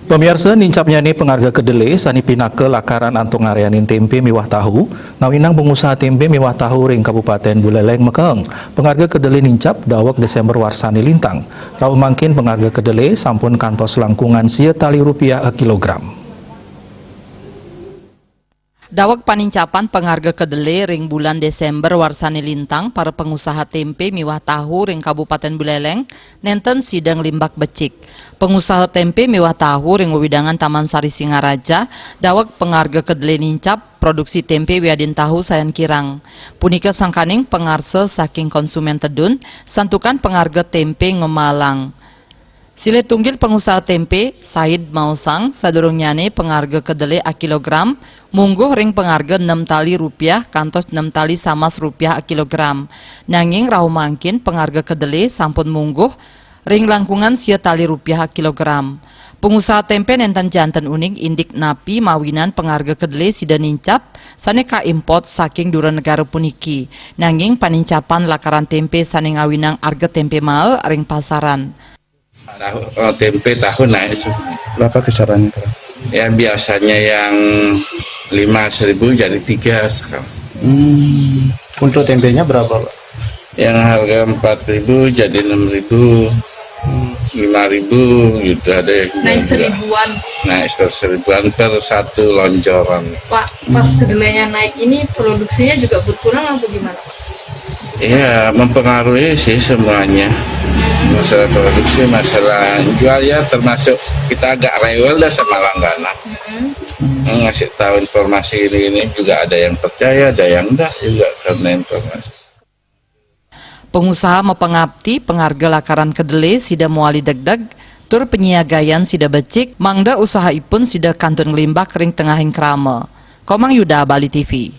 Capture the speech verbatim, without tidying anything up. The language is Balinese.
Pamiarsa, nincapnyané pangarga kedelé sané pinaka lakaran antuk ngaryanin témpé miwah tahu, ngawinang pangusaha témpé miwah tahu ring Kabupatén Buléléng makaéng. Pangarga kedelé nincap daweg Désémber warsané lintang. Rauh mangkin pangarga kedelé sampun kantos langkungan sia tali rupiah a kilogram. Daweg panincapan pangarga kedelé ring bulan Désémber warsané lintang, para pangusaha témpé miwah tahu ring Kabupatén Buléléng nénten sida nglimbak becik. Pangusaha témpé miwah tahu ring wewidangan Taman Sari Singaraja, daweg pangarga kedelé nincap, produksi témpé wiadin tahu sayan kirang. Punika sangkaning pangarsa saking konsumén tedun, santukan pangarga témpé ngemalang. Silih tunggil pangusaha témpé, Said maosang, sadurungnyané pangarga kedelé a kilogram mungguh ring pangarga nem tali rupiah kantos nem tali samas rupiah a kilogram. Nanging rauh mangkin pangarga kedelé sampun mungguh ring langkungan sia tali rupiah a kilogram. Pangusaha témpé nénten janten uning indik napi mawinan pangarga kedelé sida nincap sané kaimpor saking dura negara puniki. Nanging panincapan lakaran témpé sané ngawinang arga témpé mael ring pasaran. Tahu, eh, tempe tahu naik sih. Berapa kisarannya, Pak? Ya, biasanya yang lima seribu jadi tiga sekarang. Hmm. Untuk tempenya berapa, Pak? Yang harga empat ribu jadi enam ribu, lima ribu gitu, ada yang naik juga seribuan. Naik sekitar seribuan per satu lonjoran. Pak, pas kedelainya naik ini, produksinya juga berkurang apa gimana, Pak? Iya, mempengaruhi sih semuanya. Masalah produksi, masalah jual ya, termasuk kita agak rewel dah sama langganan. Ngasih tahu informasi ini, ini juga ada yang percaya, ada yang enggak juga karena informasi. Pangusaha mapangapti pangarga lakaran kedelai sida mawali degdeg, tur panyiagayan sida becik, mangda usahaipun sida kantun nglimbak ring tengahing krama. Komang Yuda, Bali T V.